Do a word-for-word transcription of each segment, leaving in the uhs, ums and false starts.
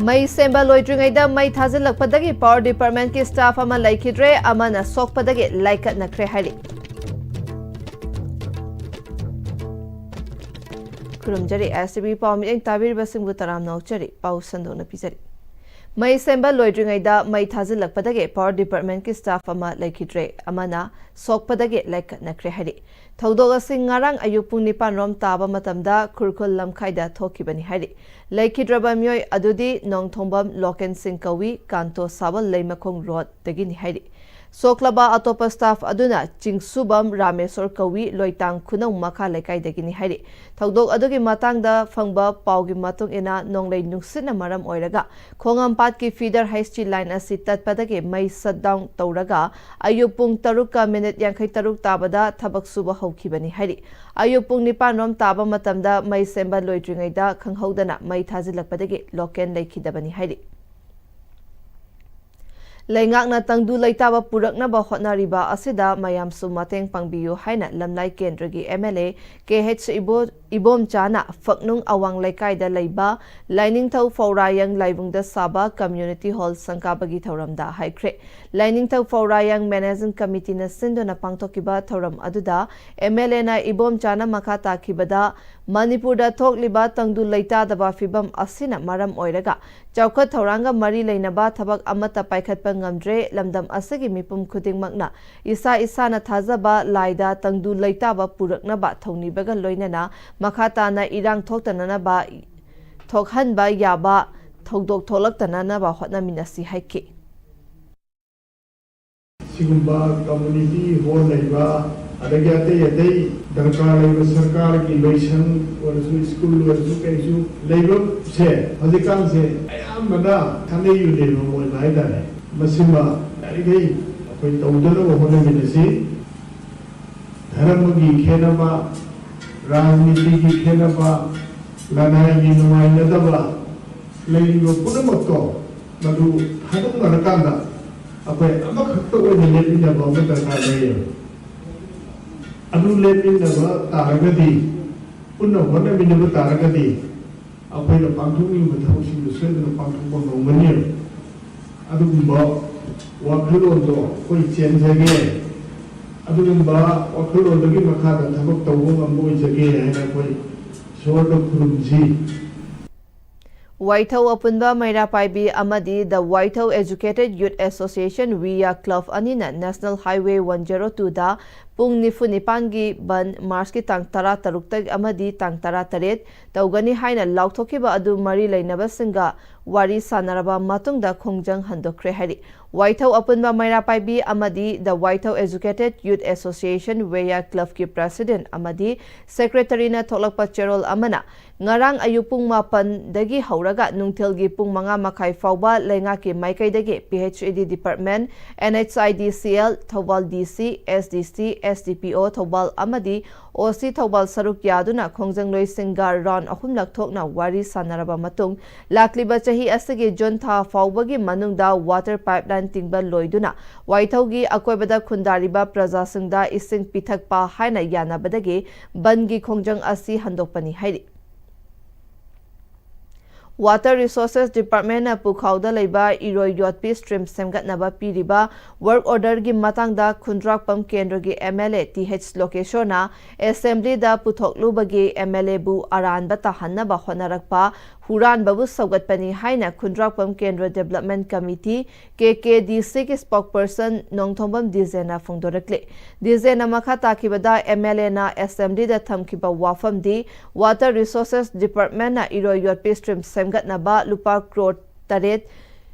ꯃꯩ ꯁꯦꯝꯕ ꯂꯣꯏꯗ꯭ꯔꯤꯉꯩꯗ ꯃꯩ ꯊꯥꯖꯤꯜꯂꯛꯄꯗꯒꯤ power department ꯀꯤ staff ꯑꯃ ꯂꯩꯈꯤꯗ꯭ꯔꯦ, ꯑꯃꯅ ꯁꯣꯛꯄꯗꯒꯤ ꯂꯥꯏꯀꯠꯅꯈ꯭ꯔꯦ ꯍꯥꯏꯔꯤ꯫ ꯈꯨꯔꯨꯝꯖꯔꯤ꯫ S T V ꯄꯥꯎ ꯃꯤꯠꯌꯦꯡ ꯇꯥꯕꯤꯔꯤꯕꯁꯤꯡꯕꯨ ꯇꯔꯥꯝꯅ ꯑꯣꯛꯆꯔꯤ꯫ ꯄꯥꯎ ꯁꯟꯗꯣꯛꯅ ꯄꯤꯖꯔꯤ꯫ ꯃꯩ ꯁꯦꯝꯕ ꯂꯣꯏꯗ꯭ꯔꯤꯉꯩꯗ ꯃꯩ ꯊꯥꯖꯤꯜꯂꯛꯄꯗꯒꯤ power department ꯀꯤ staff ꯑꯃ ꯂꯩꯈꯤꯗ꯭ꯔꯦ, ꯑꯃꯅ ꯁꯣꯛꯄꯗꯒꯤ ꯂꯥꯏꯀꯠꯅꯈ꯭ꯔꯦ ꯍꯥꯏꯔꯤ꯫ ꯊꯧꯗꯣꯛ ꯑꯁꯤ ꯉꯔꯥꯡ ꯑꯌꯨꯛ ꯄꯨꯡ ꯅꯤꯄꯥꯟ ꯔꯣꯝ ꯇꯥꯕ ꯃꯇꯝꯗ ꯈꯨꯔꯈꯨꯜ ꯂꯝꯈꯥꯏꯗ ꯊꯣꯛꯈꯤꯕꯅꯤ ꯍꯥꯏꯔꯤ꯫ ꯂꯩꯈꯤꯗ꯭ꯔꯕ ꯃꯤꯑꯣꯏ ꯑꯗꯨꯗꯤ ꯅꯣꯡꯊꯣꯡꯕꯝ ꯂꯣꯀꯦꯟ ꯁꯤꯡ ꯀꯧꯏ, ꯀꯥꯟꯇꯣ ꯁꯥꯕꯜ ꯂꯩꯃꯈꯣꯡ ꯔꯣꯗꯇꯒꯤꯅꯤ ꯍꯥꯏꯔꯤ꯫ ꯁꯣꯛꯂꯕ ꯑꯇꯣꯞꯄ staff ꯑꯗꯨꯅ ꯆꯤꯡꯁꯨꯕꯝ ꯔꯥꯃꯦꯁꯣꯔ ꯀꯧꯏ, ꯂꯣꯏꯇꯥꯡ ꯈꯨꯅꯧ ꯃꯈꯥ ꯂꯩꯀꯥꯏꯗꯒꯤꯅꯤ ꯍꯥꯏꯔꯤ꯫ ꯊꯧꯗꯣꯛ ꯑꯗꯨꯒꯤ ꯃꯇꯥꯡꯗ ꯐꯪꯕ ꯄꯥꯎꯒꯤ ꯃꯇꯨꯡ ꯏꯟꯅ, ꯅꯣꯡꯂꯩ ꯅꯨꯡꯁꯤꯠꯅ ꯃꯔꯝ ꯑꯣꯏꯔꯒ ꯈꯣꯡꯍꯥꯝꯄꯥꯠꯀꯤ feeder H T line ꯑꯁꯤ ꯇꯠꯄꯗꯒꯤ ꯃꯩ shutdown ꯇꯧꯔꯒ ꯑꯌꯨꯛ ꯄꯨꯡ ꯇꯔꯨꯛꯀ ꯃꯤꯅꯤꯠ ꯌꯥꯡꯈꯩ ꯇꯔꯨꯛ ꯇꯥꯕꯗ ꯊꯕꯛ ꯁꯨꯕ ꯍꯧꯈꯤꯕꯅꯤ ꯍꯥꯏꯔꯤ꯫ ꯑꯌꯨꯛ ꯄꯨꯡ ꯅꯤꯄꯥꯟ ꯔꯣꯝ ꯇꯥꯕ ꯃꯇꯝꯗ ꯃꯩ ꯁꯦꯝꯕ ꯂꯣꯏꯗ꯭ꯔꯤꯉꯩꯗ ꯈꯪꯍꯧꯗꯅ ꯃꯩ ꯊꯥꯖꯤꯜꯂꯛꯄꯗꯒꯤ ꯂꯣꯀꯦꯟ ꯂꯩꯈꯤꯗꯕꯅꯤ ꯍꯥꯏꯔꯤ꯫ ꯂꯩꯉꯥꯛꯅ ꯇꯪꯗꯨ ꯂꯩꯇꯥꯕ ꯄꯨꯔꯛꯅꯕ ꯍꯣꯠꯅꯔꯤꯕ ꯑꯁꯤꯗ ꯃꯌꯥꯝꯁꯨ ꯃꯇꯦꯡ ꯄꯥꯡꯕꯤꯌꯨ ꯍꯥꯏꯅ ꯂꯝꯂꯥꯏ ꯀꯦꯟꯗ꯭ꯔꯒꯤ M L A K H ꯏꯕꯣ-, ꯏꯕꯣꯝꯆꯥꯅ ꯐꯛꯅꯨꯡ ꯑꯋꯥꯡ ꯂꯩꯀꯥꯏꯗ ꯂꯩꯕ ꯂꯥꯏꯅꯤꯡꯊꯧ ꯐꯧꯔꯥꯌꯪ ꯂꯥꯏꯕꯨꯡꯗ ꯁꯥꯕ community hall ꯁꯪꯒꯥꯕꯒꯤ ꯊꯧꯔꯝꯗ ꯍꯥꯏꯈ꯭ꯔꯦ꯫ ꯂꯥꯏꯅꯤꯡꯊꯧ ꯐꯧꯔꯥꯌꯪ managing committee ꯅ ꯁꯤꯟꯗꯨꯅ ꯄꯥꯡꯊꯣꯛꯈꯤꯕ ꯊꯧꯔꯝ ꯑꯗꯨꯗ M L A ꯅ ꯏꯕꯣꯝꯆꯥꯅ ꯃꯈꯥ ꯇꯥꯈꯤꯕꯗ, ꯃꯅꯤꯄꯨꯔꯗ ꯊꯣꯛꯂꯤꯕ ꯇꯪꯗꯨ ꯂꯩꯇꯥꯗꯕ ꯐꯤꯕꯝ ꯑꯁꯤꯅ ꯃꯔꯝ ꯑꯣꯏꯔꯒ ꯆꯥꯎꯈꯠ ꯊꯧꯔꯥꯡꯒ ꯃꯔꯤ ꯂꯩꯅꯕ ꯊꯕꯛ ꯑꯃꯠꯇ ꯄꯥꯏꯈꯠꯄ ꯉꯝꯗ꯭ꯔꯦ꯫ ꯂꯝꯗꯝ ꯑꯁꯤꯒꯤ ꯃꯤꯄꯨꯝ ꯈꯨꯗꯤꯡꯃꯛꯅ ꯏꯁꯥ ꯏꯁꯥꯅ ꯊꯥꯖꯕ ꯂꯥꯏꯗ ꯇꯪꯗꯨ ꯂꯩꯇꯥꯕ ꯄꯨꯔꯛꯅꯕ ꯊꯧꯅꯤꯕꯒ ꯂꯣꯏꯅꯅ ꯃꯈꯥ ꯇꯥꯅ ꯏꯔꯥꯡ ꯊꯣꯛꯇꯅꯅꯕ, ꯊꯣꯛꯍꯟꯕ ꯌꯥꯕ ꯊꯧꯗꯣꯛ ꯊꯣꯛꯂꯛꯇꯅꯅꯕ ꯍꯣꯠꯅꯃꯤꯟꯅꯁꯤ ꯍꯥꯏꯈꯤ꯫ ꯁꯤꯒꯨꯝꯕ community hall ꯂꯩꯕ, ꯑꯗꯒꯤ ꯑꯇꯩ ꯑꯇꯩ ꯗꯔꯀꯥꯔ ꯂꯩꯕ ꯁꯔꯀꯥꯔꯒꯤ ꯂꯣꯏꯁꯪ ꯑꯣꯏꯔꯁꯨ, ꯁ꯭ꯀꯨꯜ ꯑꯣꯏꯔꯁꯨ, ꯀꯩꯁꯨ ꯂꯩꯕꯁꯦ ꯍꯧꯖꯤꯛꯀꯥꯟꯁꯦ ꯑꯌꯥꯝꯕꯅ ꯊꯥꯅꯩ ꯌꯨꯅꯦꯕ ꯑꯣꯏꯕ ꯍꯥꯏꯇꯥꯔꯦ꯫ ꯃꯁꯤꯃ ꯌꯥꯔꯤꯈꯩ ꯑꯩꯈꯣꯏ ꯇꯧꯗꯅꯕ ꯍꯣꯠꯅꯃꯤꯟꯅꯁꯤ꯫ ꯙꯔꯃꯒꯤ ꯈꯦꯠꯅꯕ, ꯔꯥꯖꯅꯤꯇꯤꯒꯤ ꯈꯦꯠꯅꯕ, ꯂꯅꯥꯏꯒꯤ ꯅꯨꯡꯉꯥꯏꯅꯗꯕ ꯂꯩꯔꯤꯕ ꯄꯨꯝꯅꯃꯛꯇꯣ ꯃꯗꯨ ꯊꯥꯗꯣꯛꯅꯔꯀꯥꯟꯗ ꯑꯩꯈꯣꯏ ꯑꯃꯈꯛꯇ ꯑꯣꯏꯅ ꯂꯦꯞꯃꯤꯟꯅꯕ ꯑꯃ ꯗꯔꯀꯥꯔ ꯂꯩꯌꯦꯕ꯫ ꯑꯗꯨ ꯂꯦꯞꯃꯤꯟꯅꯕ ꯇꯥꯔꯒꯗꯤ, ꯄꯨꯟꯅ ꯍꯣꯠꯅꯃꯤꯟꯅꯕ ꯇꯥꯔꯒꯗꯤ, ꯑꯩꯈꯣꯏꯅ ꯄꯥꯡꯊꯣꯛꯅꯤꯡꯕ ꯊꯕꯛꯁꯤꯡꯗꯨ ꯁꯣꯏꯗꯅ ꯄꯥꯡꯊꯣꯛꯄ ꯉꯝꯒꯅꯤ꯫ ꯑꯗꯨꯒꯨꯝꯕ ꯋꯥꯈꯜꯂꯣꯟꯗꯣ ꯑꯩꯈꯣꯏ ꯆꯦꯟꯖꯒꯦ꯫ ꯑꯗꯨꯒꯨꯝꯕ ꯋꯥꯈꯜꯂꯣꯟꯗꯒꯤ ꯃꯈꯥꯗ ꯊꯕꯛ ꯇꯧꯕ ꯉꯝꯕ ꯑꯣꯏꯖꯒꯦ ꯍꯥꯏꯅ ꯑꯩꯈꯣꯏ ꯏꯁꯣꯔꯗ ꯈꯨꯔꯨꯝꯖꯤ꯫ ꯋꯥꯏꯊꯧ ꯑꯄꯨꯟꯕ ꯃꯩꯔꯥ ꯄꯥꯏꯕꯤ ꯑꯃꯗꯤ The Waithou Educated Youth Association, WEYA Club ꯑꯅꯤꯅ National Highway one zero two ꯗ ꯄꯨꯡ ꯅꯤꯐꯨ ꯅꯤꯄꯥꯟꯒꯤ ꯕꯟ ꯃꯥꯔꯆꯀꯤ ꯇꯥꯡ ꯇꯔꯥ ꯇꯔꯨꯛꯇꯒꯤ ꯑꯃꯗꯤ ꯇꯥꯡ ꯇꯔꯥ ꯇꯔꯦꯠ ꯇꯧꯒꯅꯤ ꯍꯥꯏꯅ ꯂꯥꯎꯊꯣꯛꯈꯤꯕ ꯑꯗꯨ ꯃꯔꯤ ꯂꯩꯅꯕꯁꯤꯡꯒ ꯋꯥꯔꯤ ꯁꯥꯟꯅꯔꯕ ꯃꯇꯨꯡꯗ ꯈꯣꯡꯖꯪ ꯍꯟꯗꯣꯛꯈ꯭ꯔꯦ ꯍꯥꯏꯔꯤ꯫ ꯋꯥꯏꯊꯧ ꯑꯄꯨꯟꯕ ꯃꯩꯔꯥ ꯄꯥꯏꯕꯤ ꯑꯃꯗꯤ The Waithou Educated Youth Association, WEYA Club ꯀꯤ President ꯑꯃꯗꯤ Secretary ꯅ ꯊꯣꯛꯂꯛꯄ ꯆꯦꯔꯣꯜ ꯑꯃꯅ ꯉꯔꯥꯡ ꯑꯌꯨꯛ ꯄꯨꯡ ꯃꯥꯄꯟꯗꯒꯤ ꯍꯧꯔꯒ ꯅꯨꯡꯊꯤꯜꯒꯤ ꯄꯨꯡ ꯃꯉꯥ ꯃꯈꯥꯏ ꯐꯥꯎꯕ ꯂꯩꯉꯥꯛꯀꯤ ꯃꯥꯏꯀꯩꯗꯒꯤ PHED Department, NHIDCL, Thoubal DC, SDC, SDPO Thoubal ꯑꯃꯗꯤ OC ꯊꯧꯕꯥꯜ ꯁꯔꯨꯛ ꯌꯥꯗꯨꯅ ꯈꯣꯡꯖꯪꯂꯣꯏꯁꯤꯡꯒ round ꯑꯍꯨꯝꯂꯛ ꯊꯣꯛꯅ ꯋꯥꯔꯤ ꯁꯥꯟꯅꯔꯕ ꯃꯇꯨꯡ, ꯂꯥꯛꯂꯤꯕ ꯆꯍꯤ ꯑꯁꯤꯒꯤ ꯖꯨꯟ ꯊꯥ ꯐꯥꯎꯕꯒꯤ ꯃꯅꯨꯡꯗ water pipeline ꯇꯤꯡꯕ ꯂꯣꯏꯗꯨꯅ ꯋꯥꯏꯊꯧꯒꯤ ꯑꯀꯣꯏꯕꯗ ꯈꯨꯟꯗꯥꯔꯤꯕ ꯄ꯭ꯔꯖꯥꯁꯤꯡꯗ ꯏꯁꯤꯡ ꯄꯤꯊꯛꯄ ꯍꯥꯏꯅ ꯌꯥꯅꯕꯗꯒꯤ ꯕꯟꯒꯤ ꯈꯣꯡꯖꯪ ꯑꯁꯤ ꯍꯟꯗꯣꯛꯄꯅꯤ ꯍꯥꯏꯔꯤ꯫ Water Resources Department ꯅ ꯄꯨꯈꯥꯎꯗ ꯂꯩꯕ ꯏꯔꯣꯏ ꯌꯣꯠꯄꯤ stream ꯁꯦꯝꯒꯠꯅꯕ ꯄꯤꯔꯤꯕ work order ꯒꯤ ꯃꯇꯥꯡꯗ ꯈꯨꯟꯗ꯭ꯔꯥꯛꯄꯝ ꯀꯦꯟꯗ꯭ꯔꯒꯤ MLA ꯇꯤ ꯑꯩꯆ ꯂꯣꯀꯦꯁꯣꯔꯅ assembly ꯗ ꯄꯨꯊꯣꯛꯂꯨꯕꯒꯤ MLA ꯕꯨ ꯑꯔꯥꯟꯕ ꯇꯥꯍꯟꯅꯕ ꯍꯣꯠꯅꯔꯛꯄ ꯍꯨꯔꯥꯟꯕꯕꯨ ꯁꯧꯒꯠꯄꯅꯤ ꯍꯥꯏꯅ ꯈꯨꯟꯗ꯭ꯔꯥꯛꯄꯝ ꯀꯦꯟꯗ꯭ꯔ Development Committee, KKDC ꯒꯤ spokesperson ꯅꯣꯡꯊꯣꯝꯕꯝ ꯗꯤꯖꯦꯅ ꯐꯣꯡꯗꯣꯔꯛꯂꯤ꯫ ꯗꯤꯖꯦꯅ ꯃꯈꯥ ꯇꯥꯈꯤꯕꯗ MLA ꯅ assembly ꯗ ꯊꯝꯈꯤꯕ ꯋꯥꯐꯝꯗꯤ Water Resources Department ꯅ ꯏꯔꯣꯏ ꯌꯣꯠꯄꯤ stream ꯁꯦꯝꯒꯠꯅꯕ ꯂꯨꯄꯥ ꯀ꯭ꯔꯣꯔ ꯇꯔꯦꯠ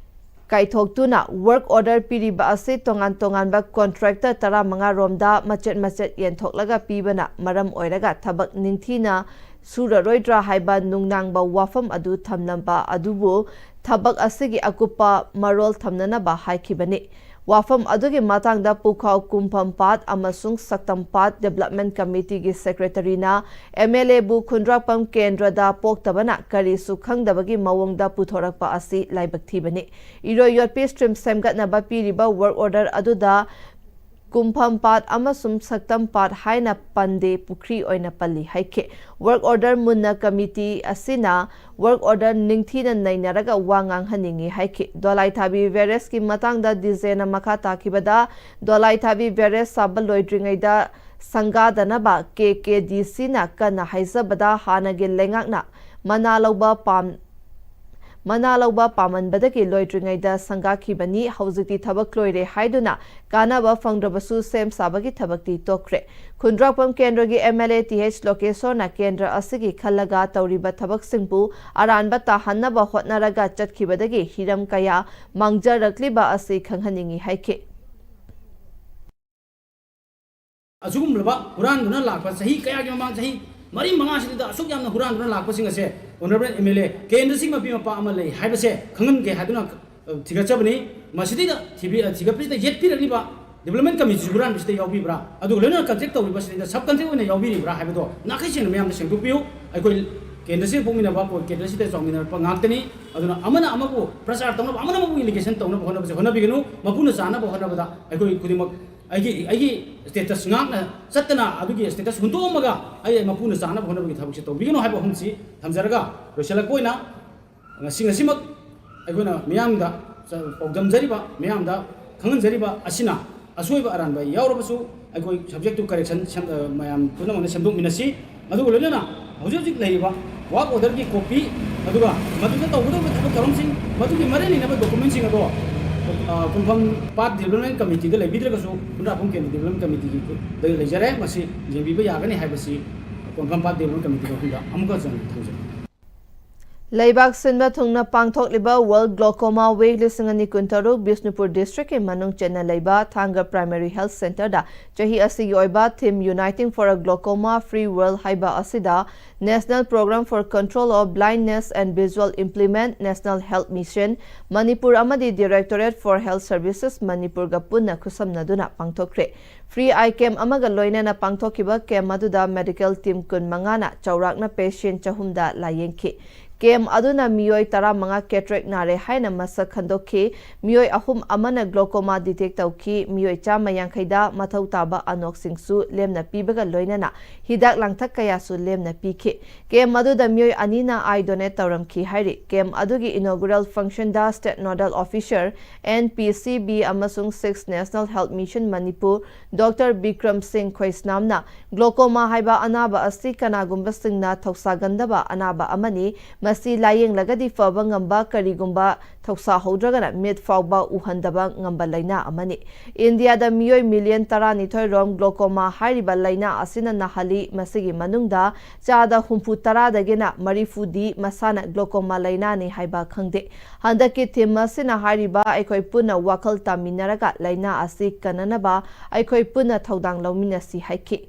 ꯀꯥꯏꯊꯣꯛꯇꯨꯅ work order ꯄꯤꯔꯤꯕ ꯑꯁꯤ ꯇꯣꯉꯥꯟ ꯇꯣꯉꯥꯟꯕ contractor ꯇꯔꯥꯃꯉꯥ ꯔꯣꯝꯗ ꯃꯆꯦꯠ ꯃꯆꯦꯠ ꯌꯦꯟꯊꯣꯛꯂꯒ ꯄꯤꯕꯅ ꯃꯔꯝ ꯑꯣꯏꯔꯒ ꯊꯕꯛ ꯅꯤꯡꯊꯤꯅ ꯁꯨꯔꯔꯣꯏꯗ꯭ꯔꯥ ꯍꯥꯏꯕ ꯅꯨꯡꯅꯥꯡꯕ ꯋꯥꯐꯝ ꯑꯗꯨ ꯊꯝꯂꯝꯕ ꯑꯗꯨꯕꯨ ꯊꯕꯛ ꯑꯁꯤꯒꯤ ꯑꯀꯨꯞꯄ ꯃꯔꯣꯜ ꯊꯝꯅꯅꯕ ꯍꯥꯏꯈꯤꯕꯅꯤ꯫ ꯋꯥꯐꯝ ꯑꯗꯨꯒꯤ ꯃꯇꯥꯡꯗ ꯄꯨꯈꯥꯎ ꯀꯨꯝꯐꯝ ꯄꯥꯠ ꯑꯃꯁꯨꯡ ꯁꯛꯇꯝ ꯄꯥꯠ Development Committee ꯒꯤ Secretary ꯅ MLA ꯕꯨ ꯈꯨꯟꯗ꯭ꯔꯥꯛꯄꯝ ꯀꯦꯟꯗ꯭ꯔꯗ ꯄꯣꯛꯇꯕꯅ ꯀꯔꯤꯁꯨ ꯈꯪꯗꯕꯒꯤ ꯃꯑꯣꯡꯗ ꯄꯨꯊꯣꯔꯛꯄ ꯑꯁꯤ ꯂꯥꯏꯕꯛ ꯊꯤꯕꯅꯤ꯫ ꯏꯔꯣꯏ ꯌꯣꯠꯄꯤ stream ꯁꯦꯝꯒꯠꯅꯕ ꯄꯤꯔꯤꯕ work order ꯑꯗꯨꯗ ꯀꯨꯝꯐꯝ ꯄꯥꯠ ꯑꯃꯁꯨꯡ ꯁꯛꯇꯝ ꯄꯥꯠ ꯍꯥꯏꯅ ꯄꯟꯗꯦ, ꯄꯨꯈ꯭ꯔꯤ ꯑꯣꯏꯅ ꯄꯜꯂꯤ ꯍꯥꯏꯈꯤ꯫ Work order ꯃꯨꯟꯅ ꯀꯃꯤꯇꯤ ꯑꯁꯤꯅ work order ꯅꯤꯡꯊꯤꯅ ꯅꯩꯅꯔꯒ ꯋꯥ ꯉꯥꯡꯍꯟꯅꯤꯡꯏ ꯍꯥꯏꯈꯤ꯫ ꯗꯣꯂꯥꯏꯊꯥꯕꯤ barrage ꯀꯤ ꯃꯇꯥꯡꯗ ꯗꯤꯖꯦꯅ ꯃꯈꯥ ꯇꯥꯈꯤꯕꯗ, ꯗꯣꯂꯥꯏꯊꯥꯕꯤ barrage ꯁꯥꯕ ꯂꯣꯏꯗ꯭ꯔꯤꯉꯩꯗ ꯁꯪꯒꯥꯗꯅꯕ K K D C ꯅ ꯀꯟꯅ ꯍꯥꯏꯖꯕꯗ ꯍꯥꯟꯅꯒꯤ ꯂꯩꯉꯥꯛꯅ ꯃꯅꯥ ꯂꯧꯕ ꯄꯥꯝ-, ꯃꯅꯥ ꯂꯧꯕ ꯄꯥꯝꯃꯟꯕꯗꯒꯤ ꯂꯣꯏꯗ꯭ꯔꯤꯉꯩꯗ ꯁꯪꯒꯥꯈꯤꯕꯅꯤ꯫ ꯍꯧꯖꯤꯛꯇꯤ ꯊꯕꯛ ꯂꯣꯏꯔꯦ ꯍꯥꯏꯗꯨꯅ ꯀꯥꯟꯅꯕ ꯐꯪꯗ꯭ꯔꯕꯁꯨ ꯁꯦꯝ ꯁꯥꯕꯒꯤ ꯊꯕꯛꯇꯤ ꯇꯣꯛꯈ꯭ꯔꯦ꯫ ꯈꯨꯟꯗ꯭ꯔꯥꯛꯄꯝ ꯀꯦꯟꯗ꯭ꯔꯒꯤ M L A T H ꯂꯣꯀꯦꯁꯣꯔꯅ ꯀꯦꯟꯗ꯭ꯔ ꯑꯁꯤꯒꯤ ꯈꯜꯂꯒ ꯇꯧꯔꯤꯕ ꯊꯕꯛꯁꯤꯡꯕꯨ ꯑꯔꯥꯟꯕ ꯇꯥꯍꯟꯅꯕ ꯍꯣꯠꯅꯔꯒ ꯆꯠꯈꯤꯕꯗꯒꯤ ꯍꯤꯔꯝ ꯀꯌꯥ ꯃꯥꯡꯖꯔꯛꯂꯤꯕ ꯑꯁꯤ ꯈꯪꯍꯟꯅꯤꯡꯏ ꯍꯥꯏꯈꯤ꯫ ꯑꯁꯤꯒꯨꯝꯂꯕ ꯍꯨꯔꯥꯟꯗꯨꯅ ꯂꯥꯛꯄ ꯆꯍꯤ ꯀꯌꯥꯒꯤ ꯃꯃꯥꯡ, ꯆꯍꯤ ꯃꯔꯤ ꯃꯉꯥꯁꯤꯗ ꯑꯁꯨꯛ ꯌꯥꯝꯅ ꯍꯨꯔꯥꯟꯗꯨꯅ ꯂꯥꯛꯄꯁꯤꯡ ꯑꯁꯦ Honourable M L A ꯀꯦꯟꯗ꯭ꯔꯁꯤꯒꯤ ꯃꯄꯤ ꯃꯄꯥ ꯑꯃ ꯂꯩ ꯍꯥꯏꯕꯁꯦ ꯈꯪꯍꯟꯒꯦ ꯍꯥꯏꯗꯨꯅ, ꯑ, ꯊꯤꯒꯠꯆꯕꯅꯤ꯫ ꯃꯁꯤꯗꯩꯗ ꯊꯤꯕꯤ-, ꯑ, ꯊꯤꯒꯠꯄꯁꯤꯗ ꯌꯦꯠꯄꯤꯔꯛꯂꯤꯕ development committee ꯁꯤ ꯍꯨꯔꯥꯟꯕꯁꯤꯗ ꯌꯥꯎꯕꯤꯕ꯭ꯔꯥ, ꯑꯗꯨꯒ ꯂꯣꯏꯅꯅ contract ꯇꯧꯔꯤꯕꯁꯤꯗꯩꯗ sub contract ꯑꯣꯏꯅ ꯌꯥꯎꯕꯤꯔꯤꯕ꯭ꯔꯥ ꯍꯥꯏꯕꯗꯣ ꯅꯥꯈꯩ ꯁꯦꯡꯅ ꯃꯌꯥꯝꯗ ꯁꯦꯡꯗꯣꯛꯄꯤꯌꯨ꯫ ꯑꯩꯈꯣꯏ ꯀꯦꯟꯗ꯭ꯔꯁꯤꯗ ꯄꯣꯛꯃꯤꯟꯅꯕ, ꯀꯦꯟꯗ꯭ꯔꯁꯤꯗ ꯆꯥꯎꯃꯤꯟꯅꯔꯛꯄ ꯉꯥꯛꯇꯅꯤ꯫ ꯑꯗꯨꯅ ꯑꯃꯅ ꯑꯃꯕꯨ ꯄ꯭ꯔꯆꯥꯔ ꯇꯧꯅꯕ, ꯑꯃꯅ ꯑꯃꯕꯨ allegation ꯇꯧꯅꯕ ꯍꯣꯠꯅꯕꯁꯦ ꯍꯣꯠꯅꯕꯤꯒꯅꯨ꯫ ꯃꯄꯨꯅ ꯆꯥꯅꯕ ꯍꯣꯠꯅꯕꯗ ꯑꯩꯈꯣꯏ ꯈꯨꯗꯤꯡꯃꯛ ꯑꯩꯒꯤ, ꯑꯩꯒꯤ status ꯉꯥꯛꯅ ꯆꯠꯇꯅ ꯑꯗꯨꯒꯤ status ꯍꯨꯟꯗꯣꯛꯑꯝꯃꯒ ꯑꯩ ꯃꯄꯨꯅ ꯆꯥꯅꯕ ꯍꯣꯠꯅꯕꯒꯤ ꯊꯕꯛꯁꯦ ꯇꯧꯕꯤꯒꯅꯨ ꯍꯥꯏꯕ ꯑꯍꯨꯝꯁꯤ ꯊꯝꯖꯔꯒ, ꯂꯣꯏꯁꯤꯜꯂꯛꯄ ꯑꯣꯏꯅ ꯉꯁꯤ, ꯉꯁꯤꯃꯛ ꯑꯩꯈꯣꯏꯅ ꯃꯤꯌꯥꯝꯗ ꯄꯥꯎꯗꯝꯖꯔꯤꯕ, ꯃꯤꯌꯥꯝꯗ ꯈꯪꯍꯟꯖꯔꯤꯕ ꯑꯁꯤꯅ ꯑꯁꯣꯏꯕ ꯑꯔꯥꯟꯕ ꯌꯥꯎꯔꯕꯁꯨ ꯑꯩꯈꯣꯏ subject to correction ꯁꯦꯝ-, ꯑ, ꯃꯌꯥꯝ ꯄꯨꯝꯅꯃꯛꯅ ꯁꯦꯝꯗꯣꯛꯃꯤꯟꯅꯁꯤ꯫ ꯑꯗꯨꯒ ꯂꯣꯏꯅꯅ ꯍꯧꯖꯤꯛ ꯍꯧꯖꯤꯛ ꯂꯩꯔꯤꯕ work order ꯒꯤ copy, ꯑꯗꯨꯒ ꯃꯗꯨꯗ ꯇꯧꯒꯗꯧꯔꯤꯕ ꯊꯕꯛ ꯊꯧꯔꯝꯁꯤꯡ, ꯃꯗꯨꯒꯤ ꯃꯔꯤ ꯂꯩꯅꯕ document ꯁꯤꯡ ꯑꯗꯣ, ꯑ, ꯀꯨꯝꯐꯝ ꯄꯥꯠ development committee ꯗ ꯂꯩꯕꯤꯗ꯭ꯔꯒꯁꯨ ꯈꯨꯟꯗ꯭ꯔꯥꯛꯄꯝ ꯀꯦꯟꯗ꯭ꯔ development committee ꯒꯤ ꯈꯨꯠꯇ ꯂꯩꯖꯔꯦ꯫ ꯃꯁꯤ ꯌꯦꯡꯕꯤꯕ ꯌꯥꯒꯅꯤ ꯍꯥꯏꯕꯁꯤ ꯀꯨꯝꯐꯝ ꯄꯥꯠ development committee ꯒꯤ ꯃꯐꯝꯗ ꯑꯃꯨꯛꯀ ꯍꯟꯅ ꯊꯝꯖꯔꯤ꯫ ꯂꯩꯕꯥꯛ ꯁꯤꯟꯕ ꯊꯨꯡꯅ ꯄꯥꯡꯊꯣꯛꯂꯤꯕ World Glaucoma Week ꯂꯤꯁꯤꯡ ꯑꯅꯤ ꯀꯨꯟꯇꯔꯨꯛ ꯕꯤꯁꯅꯨꯄꯨꯔ district ꯀꯤ ꯃꯅꯨꯡ ꯆꯟꯅ ꯂꯩꯕ ꯊꯥꯡꯒ Primary Health Centre ꯗ ꯆꯍꯤ ꯑꯁꯤꯒꯤ ꯑꯣꯏꯕ theme Uniting for a Glaucoma Free World ꯍꯥꯏꯕ ꯑꯁꯤꯗ National Program for Control of Blindness and Visual Impairment, National Health Mission, Manipur ꯑꯃꯗꯤ Directorate for Health Services, ꯃꯅꯤꯄꯨꯔꯒ ꯄꯨꯟꯅ ꯈꯨꯠꯁꯝꯅꯗꯨꯅ ꯄꯥꯡꯊꯣꯛꯈ꯭ꯔꯦ꯫ Free eye camp ꯑꯃꯒ ꯂꯣꯏꯅꯅ ꯄꯥꯡꯊꯣꯛꯈꯤꯕ camp ꯑꯗꯨꯗ medical team ꯀꯨꯟꯃꯉꯥꯅ ꯆꯥꯎꯔꯥꯛꯅ patient ꯆꯍꯨꯝꯗ ꯂꯥꯌꯦꯡꯈꯤ꯫ ꯀꯦꯝꯞ ꯑꯗꯨꯅ ꯃꯤꯑꯣꯏ ꯇꯔꯥꯃꯉꯥ cataract ꯅꯥꯔꯦ ꯍꯥꯏꯅ ꯃꯁꯛ ꯈꯪꯗꯣꯛꯈꯤ꯫ ꯃꯤꯑꯣꯏ ꯑꯍꯨꯝ ꯑꯃꯅ glaucoma detect ꯇꯧꯈꯤ꯫ ꯃꯤꯑꯣꯏ ꯆꯥꯝꯃ ꯌꯥꯡꯈꯩꯗ ꯃꯊꯧ ꯇꯥꯕ ꯑꯅꯣꯛꯁꯤꯡꯁꯨ ꯂꯦꯝꯅ ꯄꯤꯕꯒ ꯂꯣꯏꯅꯅ ꯍꯤꯗꯥꯛ ꯂꯥꯡꯊꯛ ꯀꯌꯥꯁꯨ ꯂꯦꯝꯅ ꯄꯤꯈꯤ꯫ ꯀꯦꯝꯞ ꯑꯗꯨꯗ ꯃꯤꯑꯣꯏ ꯑꯅꯤꯅ eye donate ꯇꯧꯔꯝꯈꯤ ꯍꯥꯏꯔꯤ꯫ ꯀꯦꯝꯞ ꯑꯗꯨꯒꯤ inaugural function ꯗ state nodal officer, N P C B ꯑꯃꯁꯨꯡ Sixth National Health Mission Manipur, Doctor Bikram ꯁꯤꯡ ꯈꯣꯏꯁꯅꯥꯝꯅ glaucoma ꯍꯥꯏꯕ ꯑꯅꯥꯕ ꯑꯁꯤ ꯀꯅꯥꯒꯨꯝꯕꯁꯤꯡꯅ ꯊꯧꯁꯥꯒꯟꯗꯕ ꯑꯅꯥꯕ ꯑꯃꯅꯤ꯫ ꯃꯁꯤ ꯂꯥꯌꯦꯡꯂꯒꯗꯤ ꯐꯕ ꯉꯝꯕ, ꯀꯔꯤꯒꯨꯝꯕ ꯊꯧꯁꯥꯍꯧꯗ꯭ꯔꯒꯅ ꯃꯤꯠ ꯐꯥꯎꯕ ꯎꯍꯟꯗꯕ ꯉꯝꯕ ꯂꯥꯏꯅꯥ ꯑꯃꯅꯤ꯫ ꯏꯟꯗꯤꯌꯥꯗ ꯃꯤꯑꯣꯏ ꯃꯤꯂꯤꯌꯟ ꯇꯔꯥꯅꯤꯊꯣꯏ ꯔꯣꯝ glaucoma ꯍꯥꯏꯔꯤꯕ ꯂꯥꯏꯅꯥ ꯑꯁꯤꯅ ꯅꯥꯍꯜꯂꯤ꯫ ꯃꯁꯤꯒꯤ ꯃꯅꯨꯡꯗ ꯆꯥꯗ ꯍꯨꯝꯐꯨ ꯇꯔꯥꯗꯒꯤꯅ ꯃꯔꯤꯐꯨꯗꯤ ꯃꯁꯥꯅ glaucoma ꯂꯥꯏꯅꯥꯅꯤ ꯍꯥꯏꯕ ꯈꯪꯗꯦ꯫ ꯍꯟꯗꯛꯀꯤ ꯊꯤꯝ ꯑꯁꯤꯅ ꯍꯥꯏꯔꯤꯕ "ꯑꯩꯈꯣꯏ ꯄꯨꯟꯅ ꯋꯥꯈꯜ ꯇꯥꯃꯤꯟꯅꯔꯒ ꯂꯥꯏꯅꯥ ꯑꯁꯤ ꯀꯟꯅꯅꯕ ꯑꯩꯈꯣꯏ ꯄꯨꯟꯅ ꯊꯧꯗꯥꯡ ꯂꯧꯃꯤꯟꯅꯁꯤ" ꯍꯥꯏꯈꯤ꯫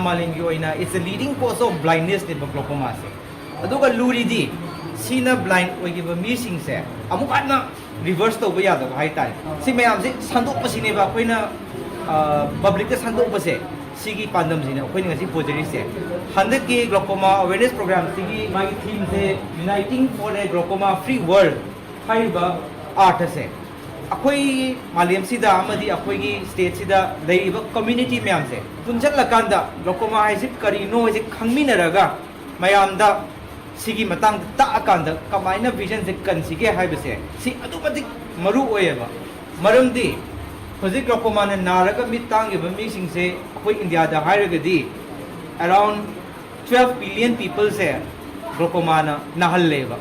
ꯃꯥꯂꯦꯝꯒꯤ ꯑꯣꯏꯅ it's a leading cause of blindness ꯅꯦꯕ glaucoma ꯁꯦ꯫ ꯑꯗꯨꯒ ꯂꯨꯔꯤꯗꯤ ꯁꯤꯅ blind ꯑꯣꯏꯈꯤꯕ ꯃꯤꯁꯤꯡꯁꯦ ꯑꯃꯨꯛ ꯍꯟꯅ reverse ꯇꯧꯕ ꯌꯥꯗꯕ ꯍꯥꯏꯇꯥꯔꯦ꯫ ꯁꯤ ꯃꯌꯥꯝꯁꯦ ꯁꯟꯗꯣꯛꯄꯁꯤꯅꯦꯕ ꯑꯩꯈꯣꯏꯅ public ꯇ ꯁꯟꯗꯣꯛꯄꯁꯦ꯫ ꯁꯤꯒꯤ ꯄꯥꯟꯗꯝꯁꯤꯅꯦ ꯑꯩꯈꯣꯏꯅ ꯉꯁꯤ ꯄꯨꯖꯔꯤꯁꯦ꯫ ꯍꯟꯗꯛꯀꯤ glaucoma awareness program ꯁꯤꯒꯤ ꯃꯥꯒꯤ theme say Uniting for a Glaucoma Free World ꯍꯥꯏꯔꯤꯕ ꯑꯥꯔꯊꯁꯦ ꯑꯩꯈꯣꯏ ꯃꯥꯂꯦꯝꯁꯤꯗ ꯑꯃꯗꯤ ꯑꯩꯈꯣꯏꯒꯤ state ꯁꯤꯗ ꯂꯩꯔꯤꯕ community ꯃꯌꯥꯝꯁꯦ ꯄꯨꯟꯁꯤꯜꯂꯀꯥꯟꯗ glaucoma ꯍꯥꯏꯁꯤ ꯀꯔꯤꯅꯣ ꯍꯥꯏꯁꯤ ꯈꯪꯃꯤꯟꯅꯔꯒ ꯃꯌꯥꯝꯗ ꯁꯤꯒꯤ ꯃꯇꯥꯡꯗ ꯇꯥꯛꯑꯀꯥꯟꯗ ꯀꯃꯥꯏꯅ vision ꯁꯦ ꯀꯟꯁꯤꯒꯦ ꯍꯥꯏꯕꯁꯦ ꯁꯤ ꯑꯗꯨꯛ ꯃꯇꯤꯛ ꯃꯔꯨ ꯑꯣꯏꯌꯦꯕ꯫ ꯃꯔꯝꯗꯤ ꯍꯧꯖꯤꯛ glaucoma ꯅ ꯅꯥꯔꯒ ꯃꯤꯠ ꯇꯥꯡꯉꯤꯕ ꯃꯤꯁꯤꯡꯁꯦ ꯑꯩꯈꯣꯏ ꯏꯟꯗꯤꯌꯥꯗ ꯍꯥꯏꯔꯒꯗꯤ around twelve billion people ꯁꯦ glaucoma ꯅ ꯅꯥꯍꯜꯂꯦꯕ꯫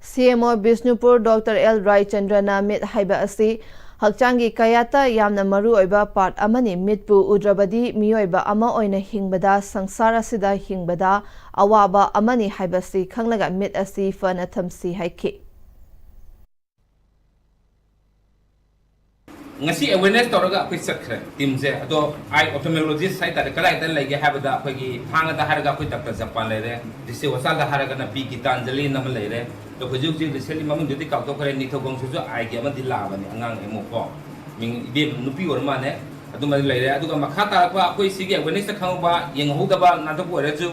C M O Bishnupur Doctor L ꯔꯥꯏꯆꯟꯗ꯭ꯔꯅ ꯃꯤꯠ ꯍꯥꯏꯕ ꯑꯁꯤ ꯍꯛꯆꯥꯡꯒꯤ ꯀꯌꯥꯠꯇ ꯌꯥꯝꯅ ꯃꯔꯨ ꯑꯣꯏꯕ part ꯑꯃꯅꯤ꯫ ꯃꯤꯠꯄꯨ ꯎꯗ꯭ꯔꯕꯗꯤ ꯃꯤꯑꯣꯏꯕ ꯑꯃ ꯑꯣꯏꯅ ꯍꯤꯡꯕꯗ, ꯁꯪꯁꯥꯔ ꯑꯁꯤꯗ ꯍꯤꯡꯕꯗ ꯑꯋꯥꯕ ꯑꯃꯅꯤ ꯍꯥꯏꯕꯁꯤ ꯈꯪꯂꯒ ꯃꯤꯠ ꯑꯁꯤ ꯐꯅ ꯊꯝꯁꯤ ꯍꯥꯏꯈꯤ꯫ ꯉꯁꯤ awareness ꯇꯧꯔꯒ ꯑꯩꯈꯣꯏ ꯆꯠꯈ꯭ꯔꯦ team ꯁꯦ꯫ ꯑꯗꯣ eye ophthalmologist ꯍꯥꯏꯇꯥꯔꯦ, ꯀꯗꯥꯏꯗ ꯂꯩꯒꯦ ꯍꯥꯏꯕꯗ ꯑꯩꯈꯣꯏꯒꯤ ꯊꯥꯡꯒꯗ ꯍꯥꯏꯔꯒ ꯑꯩꯈꯣꯏ Doctor ꯖꯄꯥꯟ ꯂꯩꯔꯦ, ꯗꯤꯁꯇ꯭ꯔꯤꯛ ꯍꯣꯁꯄꯤꯇꯥꯜꯗ ꯍꯥꯏꯔꯒꯅ ꯄꯤ ꯒꯤꯇꯥꯟꯖꯂꯤꯅ ꯑꯃ ꯂꯩꯔꯦ꯫ ꯑꯗꯣ ꯍꯧꯖꯤꯛ ꯍꯧꯖꯤꯛ recently ꯃꯃꯤꯡꯗꯨꯗꯤ ꯀꯥꯎꯊꯣꯛꯈ꯭ꯔꯦ, ꯅꯤꯡꯊꯧꯈꯣꯡꯁꯤꯁꯨ eye ꯒꯤ ꯑꯃꯗꯤ ꯂꯥꯛꯑꯕꯅꯤ ꯑꯉꯥꯡ ꯑꯃꯨꯛ ꯀꯣ, ꯃꯤꯡ ꯏꯕꯦꯝ ꯅꯨꯄꯤ ꯑꯣꯏꯔ ꯃꯥꯜꯂꯦ꯫ ꯑꯗꯨꯃ ꯂꯩꯔꯦ꯫ ꯑꯗꯨꯒ ꯃꯈꯥ ꯇꯥꯔꯛꯄ ꯑꯩꯈꯣꯏ ꯁꯤꯒꯤ awareness ꯈꯪꯍꯧꯕ, ꯌꯦꯡꯍꯧꯗꯕ ꯅꯥꯟꯊꯣꯛꯄ ꯑꯣꯏꯔꯁꯨ,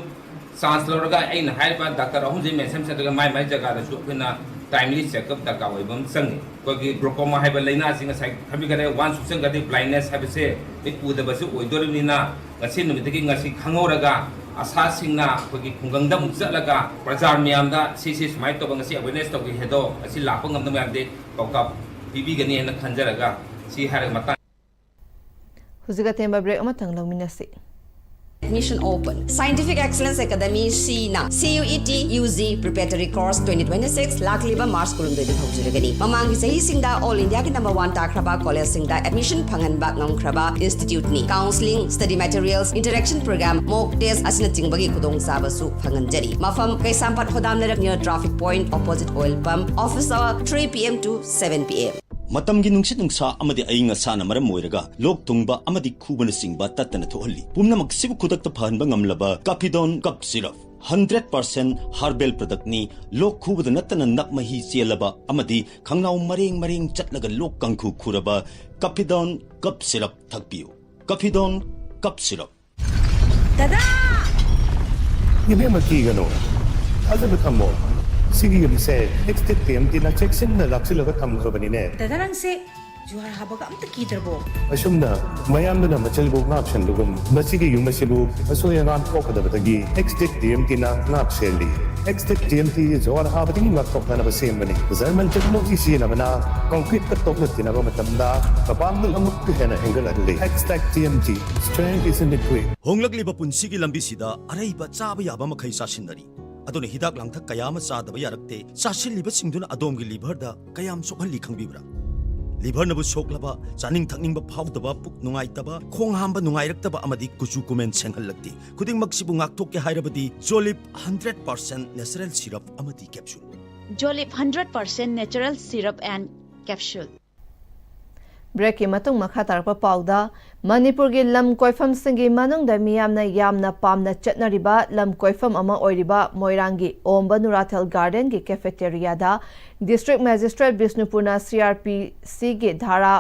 chance ꯂꯧꯔꯒ ꯑꯩꯅ ꯍꯥꯏꯔꯤꯕ doctor ꯑꯍꯨꯝꯁꯤ mention ꯆꯠꯂꯒ ꯃꯥꯏ ꯃꯥꯏ ꯖꯒꯥꯗꯁꯨ ꯑꯩꯈꯣꯏꯅ timely checkup ꯗꯔꯀꯥꯔ ꯑꯣꯏꯕ ꯑꯃ ꯆꯪꯉꯤ꯫ ꯑꯩꯈꯣꯏꯒꯤ glaucoma ꯍꯥꯏꯕ ꯂꯥꯏꯅꯥꯁꯤ ꯉꯁꯥꯏ ꯍꯥꯏꯕꯤꯈꯔꯦ, ꯋꯥꯟ ꯁꯣꯛꯆꯟꯈ꯭ꯔꯗꯤ blindness ꯍꯥꯏꯕꯁꯦ ꯃꯤꯠ ꯎꯗꯕꯁꯨ ꯑꯣꯏꯗꯣꯔꯤꯕꯅꯤꯅ, ꯉꯁꯤ ꯅꯨꯃꯤꯠꯇꯒꯤ ꯉꯁꯤ ꯈꯪꯍꯧꯔꯒ ꯑꯁꯥꯁꯤꯡꯅ ꯑꯩꯈꯣꯏꯒꯤ ꯈꯨꯡꯒꯪꯗ ꯑꯃꯨꯛ ꯆꯠꯂꯒ ꯄ꯭ꯔꯖꯥ ꯃꯌꯥꯝꯗ ꯁꯤꯁꯤ ꯁꯨꯃꯥꯏꯅ ꯇꯧꯕ, ꯉꯁꯤ awareness ꯇꯧꯒꯦ ꯍꯥꯏꯗꯣ, ꯉꯁꯤ ꯂꯥꯛꯄ ꯉꯝꯗꯕ ꯃꯌꯥꯝꯗꯤ ꯄꯥꯎꯇꯥꯛ ꯄꯤꯕꯤꯒꯅꯤ ꯍꯥꯏꯅ ꯈꯟꯖꯔꯒ ꯁꯤ ꯍꯥꯏꯔꯒ ꯃꯇꯥꯡ ꯍꯧꯖꯤꯛ ꯑꯇꯦꯟꯕ break ꯑꯃꯇꯪ ꯂꯧꯃꯤꯟꯅꯁꯤ꯫ Admission open. Scientific Excellence Academy ꯁꯤꯅ C U E T U G Preparatory Course twenty twenty-six ꯂꯥꯛꯂꯤꯕ ꯃꯥꯔꯆ ꯀꯨꯟꯍꯨꯝꯗꯣꯏꯗꯒꯤ ꯍꯧꯖꯔꯒꯅꯤ꯫ ꯃꯃꯥꯡꯒꯤ ꯆꯍꯤꯁꯤꯡꯗ all India ꯒꯤ number one ꯇꯥꯈ꯭ꯔꯕ ꯀꯣꯂꯦꯖꯁꯤꯡꯗ admission ꯐꯪꯍꯟꯕ ꯉꯝꯈ꯭ꯔꯕ institute ꯅꯤ꯫ Counselling, study materials, interaction program, mock test ꯑꯁꯤꯅꯆꯤꯡꯕꯒꯤ ꯈꯨꯗꯣꯡꯆꯥꯕꯁꯨ ꯐꯪꯍꯟꯖꯔꯤ꯫ ꯃꯐꯝ: ꯀꯩꯁꯥꯝꯄꯥꯠ ꯍꯣꯗꯥꯝ ꯂꯩꯔꯛ near traffic point opposite oil pump, office hour three P M to seven P M꯫ ꯃꯇꯝꯒꯤ ꯅꯨꯡꯁꯤꯠ ꯅꯨꯡꯁꯥ ꯑꯃꯗꯤ ꯑꯏꯪ ꯑꯁꯥꯅ ꯃꯔꯝ ꯑꯣꯏꯔꯒ ꯂꯣꯛ ꯊꯨꯡꯕ ꯑꯃꯗꯤ ꯈꯨꯕꯅꯆꯤꯡꯕ ꯇꯠꯇꯅ ꯊꯣꯛꯍꯜꯂꯤ꯫ ꯄꯨꯝꯅꯃꯛꯁꯤꯕꯨ ꯈꯨꯗꯛꯇ ꯐꯍꯟꯕ ꯉꯝꯂꯕ Caphidone Cough Syrup, hundred percent herbal product ꯅꯤ꯫ ꯂꯣꯛ ꯈꯨꯕꯗ ꯅꯠꯇꯅ ꯅꯞ ꯃꯍꯤ ꯆꯦꯜꯂꯕ ꯑꯃꯗꯤ ꯈꯪꯅꯥꯎ ꯃꯔꯦꯡ ꯃꯔꯦꯡ ꯆꯠꯂꯒ ꯂꯣꯛ ꯀꯥꯡꯈꯨ ꯈꯨꯔꯕ Caphidone Cough Syrup ꯊꯛꯄꯤꯌꯨ꯫ Caphidone Cough Syrup꯫ ꯗꯗꯥ! ꯏꯕꯦꯝꯃ, ꯀꯤꯒꯅꯨ꯫ ꯊꯥꯖꯕ ꯊꯝꯃꯣ꯫ ꯁꯤꯒꯤ ꯌꯨꯝꯁꯦ Extech T M T ꯅ ꯆꯦꯛꯁꯤꯟꯅ ꯂꯥꯛꯁꯤꯜꯂꯒ ꯊꯝꯈ꯭ꯔꯕꯅꯤꯅꯦ꯫ ꯗꯗꯥ, ꯅꯪꯁꯦ ꯖꯨꯍꯥꯔ ꯍꯥꯕꯒ ꯑꯝꯇ ꯀꯤꯗ꯭ꯔꯕꯣ? ꯑꯁꯨꯝꯅ ꯃꯌꯥꯝꯗꯨꯅ ꯃꯆꯤꯜꯕꯨ ꯉꯥꯛ ꯁꯦꯟꯕꯒꯨꯝ, ꯃꯁꯤꯒꯤ ꯌꯨꯝ ꯑꯁꯤꯕꯨ ꯑꯁꯣꯏ ꯑꯉꯥꯝ ꯊꯣꯛꯀꯗꯕꯗꯒꯤ Extech T M T ꯅ ꯉꯥꯛ ꯁꯦꯜꯂꯤ꯫ Extech T M T ꯖꯨꯍꯥꯔ ꯍꯥꯕꯗꯒꯤ ꯉꯥꯛꯊꯣꯛꯅꯅꯕ ꯁꯦꯝꯕꯅꯤ꯫ German technology ꯁꯤꯖꯤꯟꯅꯕꯅ concrete ꯀ ꯇꯣꯛꯅ ꯇꯤꯟꯅꯕ ꯃꯇꯝꯗ ꯃꯄꯥꯡꯒꯜ ꯑꯃꯨꯛꯀ ꯍꯦꯟꯅ ꯍꯦꯟꯒꯠꯍꯜꯂꯤ꯫ Extech T M T, strength is in the grit. ꯍꯣꯡꯂꯛꯂꯤꯕ ꯄꯨꯟꯁꯤꯒꯤ ꯂꯝꯕꯤꯁꯤꯗ ꯑꯔꯩꯕ ꯆꯥꯕ ꯌꯥꯕ ꯃꯈꯩ ꯆꯥꯁꯤꯟꯅꯔꯤ꯫ ꯑꯗꯨꯅ ꯍꯤꯗꯥꯛ ꯂꯥꯡꯊꯛ ꯀꯌꯥ ꯑꯃ ꯆꯥꯗꯕ ꯌꯥꯔꯛꯇꯦ꯫ ꯆꯥꯁꯤꯜꯂꯤꯕꯁꯤꯡꯗꯨꯅ ꯑꯗꯣꯝꯒꯤ liver ꯗ ꯀꯌꯥꯝ ꯁꯣꯛꯍꯜꯂꯤ ꯈꯪꯕꯤꯕ꯭ꯔꯥ? Liver ꯅꯕꯨ ꯁꯣꯛꯂꯕ, ꯆꯥꯅꯤꯡ ꯊꯛꯅꯤꯡꯕ ꯐꯥꯎꯗꯕ, ꯄꯨꯛ ꯅꯨꯡꯉꯥꯏꯇꯕ, ꯈꯣꯡ ꯍꯥꯝꯕ ꯅꯨꯡꯉꯥꯏꯔꯛꯇꯕ ꯑꯃꯗꯤ ꯀꯨꯆꯨ ꯀꯨꯃꯦꯟ ꯁꯦꯡꯍꯜꯂꯛꯇꯦ꯫ ꯈꯨꯗꯤꯡꯃꯛꯁꯤꯕꯨ ꯉꯥꯛꯊꯣꯛꯀꯦ ꯍꯥꯏꯔꯕꯗꯤ Jolib hundred percent natural syrup ꯑꯃꯗꯤ capsule꯫ Jolib hundred percent natural syrup and capsule꯫ Break ꯀꯤ ꯃꯇꯨꯡ ꯃꯈꯥ ꯇꯥꯔꯛꯄ ꯄꯥꯎꯗ, ꯃꯅꯤꯄꯨꯔꯒꯤ ꯂꯝ ꯀꯣꯏꯐꯝꯁꯤꯡꯒꯤ ꯃꯅꯨꯡꯗ ꯃꯤꯌꯥꯝꯅ ꯌꯥꯝꯅ ꯄꯥꯝꯅ ꯆꯠꯅꯔꯤꯕ ꯂꯝ ꯀꯣꯏꯐꯝ ꯑꯃ ꯑꯣꯏꯔꯤꯕ ꯃꯣꯏꯔꯥꯡꯒꯤ ꯑꯣꯝꯕ ꯅꯨꯔꯥꯊꯦꯜ garden ꯒꯤ cafeteria ꯗ District Magistrate ꯕꯤꯁꯅꯨꯄꯨꯔꯅ C R P C ꯒꯤ ꯙꯥꯔꯥ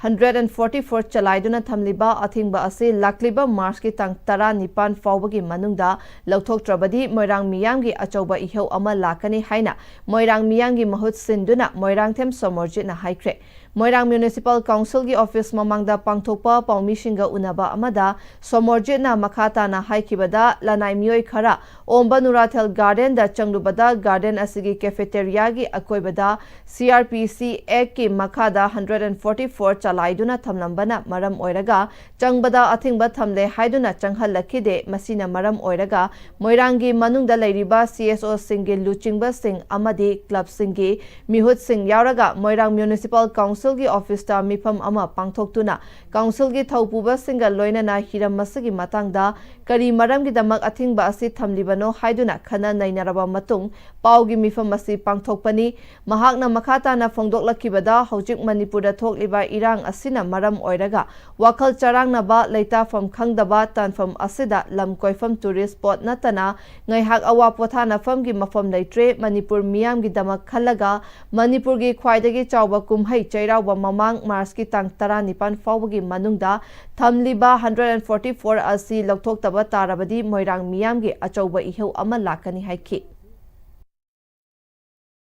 ꯍꯟꯗ꯭ꯔꯦꯠ ꯑꯦꯟ ꯐꯣꯔꯇꯤ ꯐꯣꯔ ꯆꯂꯥꯏꯗꯨꯅ ꯊꯝꯂꯤꯕ ꯑꯊꯤꯡꯕ ꯑꯁꯤ ꯂꯥꯛꯂꯤꯕ ꯃꯥꯔꯆꯀꯤ ꯇꯥꯡ ꯇꯔꯥꯅꯤꯄꯥꯟ ꯐꯥꯎꯕꯒꯤ ꯃꯅꯨꯡꯗ ꯂꯧꯊꯣꯛꯇ꯭ꯔꯕꯗꯤ ꯃꯣꯏꯔꯥꯡ ꯃꯤꯌꯥꯝꯒꯤ ꯑꯆꯧꯕ ꯏꯍꯧ ꯑꯃ ꯂꯥꯛꯀꯅꯤ ꯍꯥꯏꯅ ꯃꯣꯏꯔꯥꯡ ꯃꯤꯌꯥꯝꯒꯤ ꯃꯍꯨꯠ ꯁꯤꯟꯗꯨꯅ ꯃꯣꯏꯔꯥꯡꯊꯦꯝ ꯁꯣꯃꯣꯔꯖꯤꯠꯅ ꯍꯥꯏꯈ꯭ꯔꯦ꯫ ꯃꯣꯏꯔꯥꯡ ꯃ꯭ꯌꯨꯅꯤꯁꯤꯄꯥꯜ ꯀꯥꯎꯟꯁꯤꯜꯒꯤ ꯑꯣꯐꯤꯁ ꯃꯃꯥꯡꯗ ꯄꯥꯡꯊꯣꯛꯄ ꯄꯥꯎꯃꯤꯁꯤꯡꯒ ꯎꯅꯕ ꯑꯃꯗ ꯁꯣꯃꯣꯔꯖꯤꯠꯅ ꯃꯈꯥ ꯇꯥꯅ ꯍꯥꯏꯈꯤꯕꯗ, ꯂꯅꯥꯏ ꯃꯤꯑꯣꯏ ꯈꯔ ꯑꯣꯝꯕ ꯅꯨꯔꯥꯊꯦꯜ ꯒꯥꯔꯗꯦꯟꯗ ꯆꯪꯂꯨꯕꯗ ꯒꯥꯔꯗꯦꯟ ꯑꯁꯤꯒꯤ ꯀꯦꯐꯦꯇꯦꯔꯤꯌꯥꯒꯤ ꯑꯀꯣꯏꯕꯗ ꯁꯤ ꯑꯥꯔ ꯄꯤ ꯁꯤ ꯑꯦꯛꯀꯤ ꯃꯈꯥꯗ ꯍꯟꯗ꯭ꯔꯦꯠ ꯑꯦꯟ ꯐꯣꯔꯇꯤ ꯐꯣꯔ ꯆꯂꯥꯏꯗꯨꯅ ꯊꯝꯂꯝꯕꯅ ꯃꯔꯝ ꯑꯣꯏꯔꯒ ꯆꯪꯕꯗ ꯑꯊꯤꯡꯕ ꯊꯝꯂꯦ ꯍꯥꯏꯗꯨꯅ ꯆꯪꯍꯜꯂꯛꯈꯤꯗꯦ꯫ ꯃꯁꯤꯅ ꯃꯔꯝ ꯑꯣꯏꯔꯒ ꯃꯣꯏꯔꯥꯡꯒꯤ ꯃꯅꯨꯡꯗ ꯂꯩꯔꯤꯕ ꯁꯤ ꯑꯦꯁ ꯑꯣꯁꯤꯡꯒꯤ ꯂꯨꯆꯤꯡꯕꯁꯤꯡ ꯑꯃꯗꯤ ꯀ꯭ꯂꯕꯁꯤꯡꯒꯤ ꯃꯤꯍꯨꯠꯁꯤꯡ ꯌꯥꯎꯔꯒ ꯃꯣꯏꯔꯥꯡ ꯃ꯭ꯌꯨꯅꯤꯁꯤꯄꯥꯜ ꯀꯥꯎꯟꯁꯤꯜꯒꯤ ꯑꯣꯐꯤꯁꯇ ꯃꯤꯐꯝ ꯑꯃ ꯄꯥꯡꯊꯣꯛꯇꯨꯅ ꯀꯥꯎꯟꯁꯤꯜꯒꯤ ꯊꯧꯄꯨꯕꯁꯤꯡꯒ ꯂꯣꯏꯅꯅ ꯍꯤꯔꯝ ꯑꯁꯤꯒꯤ ꯃꯇꯥꯡꯗ ꯀꯔꯤ ꯃꯔꯝꯒꯤꯗꯃꯛ ꯑꯊꯤꯡꯕ ꯑꯁꯤ ꯊꯝꯂꯤꯕꯅꯣ ꯍꯥꯏꯗꯨꯅ ꯈꯟꯅ ꯅꯩꯅꯔꯕ ꯃꯇꯨꯡ ꯄꯥꯎꯒꯤ ꯃꯤꯐꯝ ꯑꯁꯤ ꯄꯥꯡꯊꯣꯛꯄꯅꯤ꯫ ꯃꯍꯥꯛꯅ ꯃꯈꯥ ꯇꯥꯅ ꯐꯣꯡꯗꯣꯛꯂꯛꯈꯤꯕꯗ, ꯍꯧꯖꯤꯛ ꯃꯅꯤꯄꯨꯔꯗ ꯊꯣꯛꯂꯤꯕ ꯏꯔꯥꯡ ꯑꯁꯤꯅ ꯃꯔꯝ ꯑꯣꯏꯔꯒ ꯋꯥꯈꯜ ꯆꯔꯥꯡꯅꯕ, ꯂꯩꯇꯥꯐꯝ ꯈꯪꯗꯕ ꯇꯥꯟꯐꯝ ꯑꯁꯤꯗ ꯂꯝ ꯀꯣꯏꯐꯝ ꯇꯨꯔꯤꯁ ꯁ꯭ꯄꯣꯠ ꯅꯠꯇꯅ ꯉꯥꯏꯍꯥꯛ ꯑꯋꯥ ꯄꯣꯊꯥꯅꯐꯝꯒꯤ ꯃꯐꯝ ꯂꯩꯇ꯭ꯔꯦ꯫ ꯃꯅꯤꯄꯨꯔ ꯃꯤꯌꯥꯝꯒꯤꯗꯃꯛ ꯈꯜꯂꯒ ꯃꯅꯤꯄꯨꯔꯒꯤ ꯈ꯭ꯋꯥꯏꯗꯒꯤ ꯆꯥꯎꯕ ꯀꯨꯝꯍꯩ ꯆꯩꯔꯥꯎꯕ ꯃꯃꯥꯡ ꯃꯥꯔꯆꯀꯤ ꯇꯥꯡ ꯇꯔꯥꯅꯤꯄꯥꯟ ꯐꯥꯎꯕꯒꯤ ꯃꯅꯨꯡꯗ ꯊꯝꯂꯤꯕ ꯍꯟꯗ꯭ꯔꯦꯠ ꯑꯦꯟ ꯐꯣꯔꯇꯤ ꯐꯣꯔ ꯑꯁꯤ ꯂꯧꯊꯣꯛꯇꯕ ꯇꯥꯔꯕꯗꯤ ꯃꯣꯏꯔꯥꯡ ꯃꯤꯌꯥꯝꯒꯤ ꯑꯆꯧꯕ ꯏꯍꯧ ꯑꯃ ꯂꯥꯛꯀꯅꯤ ꯍꯥꯏꯈꯤ꯫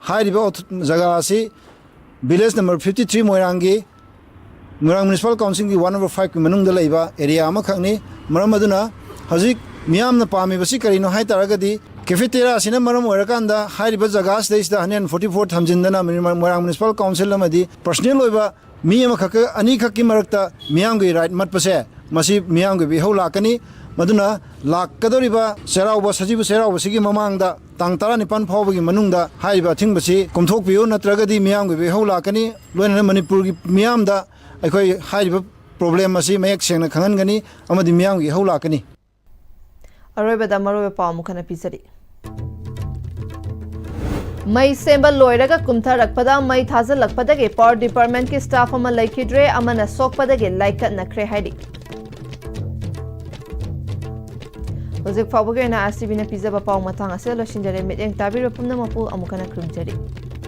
ꯍꯥꯏꯔꯤꯕ ꯑꯣꯊ- ꯖꯒꯥ ꯑꯁꯤ ꯚꯤꯂꯦꯖ ꯅꯝꯕꯔ ꯐꯤꯐꯇꯤ ꯊ꯭ꯔꯤ ꯃꯣꯏꯔꯥꯡꯒꯤ, ꯃꯣꯏꯔꯥꯡ ꯃ꯭ꯌꯨꯅꯤꯁꯤꯄꯥꯜ ꯀꯥꯎꯟꯁꯤꯜꯒꯤ ꯋꯥꯔꯗ ꯅꯝꯕꯔ ꯐꯥꯏꯚꯀꯤ ꯃꯅꯨꯡꯗ ꯂꯩꯕ ꯑꯦꯔꯤꯌꯥ ꯑꯃꯈꯛꯅꯤ꯫ ꯃꯔꯝ ꯑꯗꯨꯅ ꯍꯧꯖꯤꯛ ꯃꯤꯌꯥꯝꯅ ꯄꯥꯝꯃꯤꯕꯁꯤ ꯀꯔꯤꯅꯣ ꯍꯥꯏ ꯇꯥꯔꯒꯗꯤ, ꯀꯦꯐꯦꯇꯦꯔꯤꯌꯥ ꯑꯁꯤꯅ ꯃꯔꯝ ꯑꯣꯏꯔꯀꯥꯟꯗ ꯍꯥꯏꯔꯤꯕ ꯖꯒꯥ ꯑꯁꯤꯗꯩꯁꯤꯗ ꯍꯟꯗ꯭ꯔꯦꯠ ꯐꯣꯔꯇꯤ ꯐꯣꯔ ꯊꯝꯖꯤꯟꯗꯅ ꯃꯣꯏꯔꯥꯡ ꯃ꯭ꯌꯨꯅꯤꯁꯤꯄꯥꯜ ꯀꯥꯎꯟꯁꯤꯜ ꯑꯃꯗꯤ ꯄꯔꯁꯣꯅꯦꯜ ꯑꯣꯏꯕ ꯃꯤ ꯑꯃꯈꯛ ꯑꯅꯤꯈꯛꯀꯤ ꯃꯔꯛꯇ ꯃꯤꯌꯥꯝꯒꯤ ꯔꯥꯏꯠ ꯃꯠꯄꯁꯦ, ꯃꯁꯤ ꯃꯤꯌꯥꯝꯒꯤ ꯑꯣꯏꯕ ꯏꯍꯧ ꯂꯥꯛꯀꯅꯤ꯫ ꯃꯗꯨꯅ ꯂꯥꯛꯀꯗꯧꯔꯤꯕ ꯆꯩꯔꯥꯎꯕ, ꯁꯖꯤꯕꯨ ꯆꯩꯔꯥꯎꯕꯁꯤꯒꯤ ꯃꯃꯥꯡꯗ ꯇꯥꯡ ꯇꯔꯥꯅꯤꯄꯥꯟ ꯐꯥꯎꯕꯒꯤ ꯃꯅꯨꯡꯗ ꯍꯥꯏꯔꯤꯕ ꯑꯊꯤꯡꯕꯁꯤ ꯀꯣꯝꯊꯣꯛꯄꯤꯌꯨ, ꯅꯠꯇ꯭ꯔꯒꯗꯤ ꯃꯤꯌꯥꯝꯒꯤ ꯑꯣꯏꯕ ꯏꯍꯧ ꯂꯥꯛꯀꯅꯤ꯫ ꯂꯣꯏꯅꯅ ꯃꯅꯤꯄꯨꯔꯒꯤ ꯃꯤꯌꯥꯝꯗ ꯑꯩꯈꯣꯏ ꯍꯥꯏꯔꯤꯕ ꯄ꯭ꯔꯣꯕ꯭ꯂꯦꯝ ꯑꯁꯤ ꯃꯌꯦꯛ ꯁꯦꯡꯅ ꯈꯪꯍꯟꯒꯅꯤ ꯑꯃꯗꯤ ꯃꯤꯌꯥꯝꯒꯤ ꯏꯍꯧ ꯂꯥꯛꯀꯅꯤ꯫ ꯑꯔꯣꯏꯕꯗ ꯃꯔꯨꯑꯣꯏꯕ ꯄꯥꯎ ꯑꯃꯨꯛ ꯍꯟꯅ ꯄꯤꯖꯔꯤ꯫ ꯃꯩ ꯁꯦꯝꯕ ꯂꯣꯏꯔꯒ ꯀꯨꯝꯊꯔꯛꯄꯗ ꯃꯩ ꯊꯥꯖꯤꯜꯂꯛꯄꯗꯒꯤ ꯄꯥꯋꯔ ꯗꯤꯄꯥꯔꯠꯃꯦꯟꯠꯀꯤ ꯁ꯭ꯇꯥꯐ ꯑꯃ ꯂꯩꯈꯤꯗ꯭ꯔꯦ, ꯑꯃꯅ ꯁꯣꯛꯄꯗꯒꯤ ꯂꯥꯏꯀꯠꯅꯈ꯭ꯔꯦ ꯍꯥꯏꯔꯤ꯫ ꯍꯧꯖꯤꯛ ꯐꯥꯎꯕꯒꯤ ꯑꯣꯏꯅ ꯑꯥꯔ ꯁꯤ ꯕꯤꯅ ꯄꯤꯖꯕ ꯄꯥꯎ ꯃꯇꯥꯡ ꯑꯁꯤꯗ ꯂꯣꯏꯁꯤꯟꯖꯔꯦ꯫ ꯃꯤꯠꯌꯦꯡ ꯇꯥꯕꯤꯔꯤꯕ ꯄꯨꯝꯅꯃꯛꯄꯨ ꯑꯃꯨꯛ ꯍꯟꯅ ꯈꯨꯔꯨꯝꯖꯔꯤ꯫